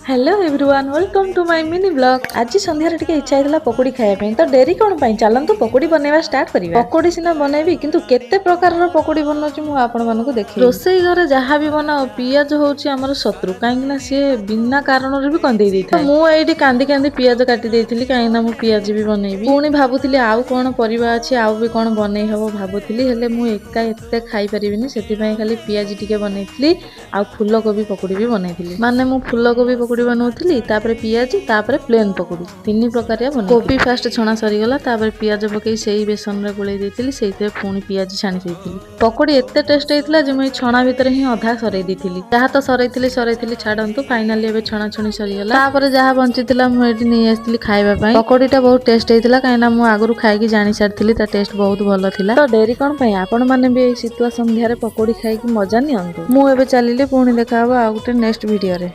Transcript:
Hello everyone, welcome to my mini vlog. ଆଜି ସନ୍ଧ୍ୟାରେ ଟିକେ ଇଚ୍ଛା ହେଇଥିଲା ପକୋଡ଼ି ଖାଇବା ପାଇଁ। ତ ଡେରି କ'ଣ ପାଇଁ, ଚାଲନ୍ତୁ ପକୋଡ଼ି ବନେଇବା ଷ୍ଟାର୍ଟ କରିବା। ପକୋଡ଼ି ସିନା ବନେଇବି, କିନ୍ତୁ କେତେ ପ୍ରକାରର ପକୋଡ଼ି ବନଉଛି ମୁଁ ଆପଣମାନଙ୍କୁ ଦେଖେଇବି। ରୋଷେଇ ଘରେ ଯାହା ବି ବନାଅ, ପିଆଜ ହଉଛି ଆମର ଶତ୍ରୁ, କାହିଁକି ନା ସିଏ ବିନା କାରଣରେ ବି କନ୍ଦେଇ ଦେଇଥାଏ। ମୁଁ ଏଇଠି କାନ୍ଦି କାନ୍ଦି ପିଆଜ କାଟି ଦେଇଥିଲି, କାହିଁକି ନା ମୁଁ ପିଆଜ ବି ବନେଇବି। ପୁଣି ଭାବୁଥିଲି ଆଉ କ'ଣ ପରିବା ଅଛି, ଆଉ ବି କ'ଣ ବନେଇ ହବ ଭାବୁଥିଲି। ହେଲେ ମୁଁ ଏକା ଏତେ ଖାଇପାରିବିନି, ସେଥିପାଇଁ ଖାଲି ପିଆଜ ଟିକେ ବନେଇଥିଲି ଆଉ ଫୁଲକୋବି ପକୋଡ଼ି ବି ବନେଇଥିଲି। ମାନେ ମୁଁ ଫୁଲକୋବି ପକୋଡ଼ି ବନଉଥିଲି, ତାପରେ ପିଆଜି, ତାପରେ ପ୍ଲେନ୍ ପକୋଡ଼ି, ତିନି ପ୍ରକାରିଆ ବନେଇ। କୋବି ଫାଷ୍ଟ ଛଣା ସରିଗଲା, ତାପରେ ପିଆଜ ପକେଇ ସେଇ ବେସନରେ ଗୋଳେଇ ଦେଇଥିଲି, ସେଇଥିରେ ପୁଣି ପିଆଜି ଛାଣି ଦେଇଥିଲି। ପକୋଡ଼ି ଏତେ ଟେଷ୍ଟ ହେଇଥିଲା ଯେ ମୁଁ ଏଇ ଛଣା ଭିତରେ ହିଁ ଅଧା ସରେଇ ଦେଇଥିଲି। ଯାହା ତ ସରେଇଥିଲି ସରେଇଥିଲି, ଛାଡ଼ନ୍ତୁ। ଫାଇନାଲି ଏବେ ଛଣା ଛଣି ସରିଗଲା। ତାପରେ ଯାହା ବଞ୍ଚିଥିଲା ମୁଁ ଏଇଠି ନେଇ ଆସିଥିଲି ଖାଇବା ପାଇଁ। ପକୋଡ଼ିଟା ବହୁତ ଟେଷ୍ଟ ହେଇଥିଲା, କାହିଁକିନା ମୁଁ ଆଗରୁ ଖାଇକି ଜାଣି ସାରିଥିଲି ତା ଟେଷ୍ଟ ବହୁତ ଭଲ ଥିଲା। ତ ଡେରି କ'ଣ ପାଇଁ, ଆପଣମାନେ ବି ଏଇ ଶୀତୁଆ ସନ୍ଧ୍ୟାରେ ପକୋଡ଼ି ଖାଇକି ମଜା ନିଅନ୍ତୁ। ମୁଁ ଏବେ ଚାଲିଲି, ପୁଣି ଦେଖାହବ ଆଉ ଗୋଟେ ନେକ୍ସଟ ଭିଡ଼ିଓରେ।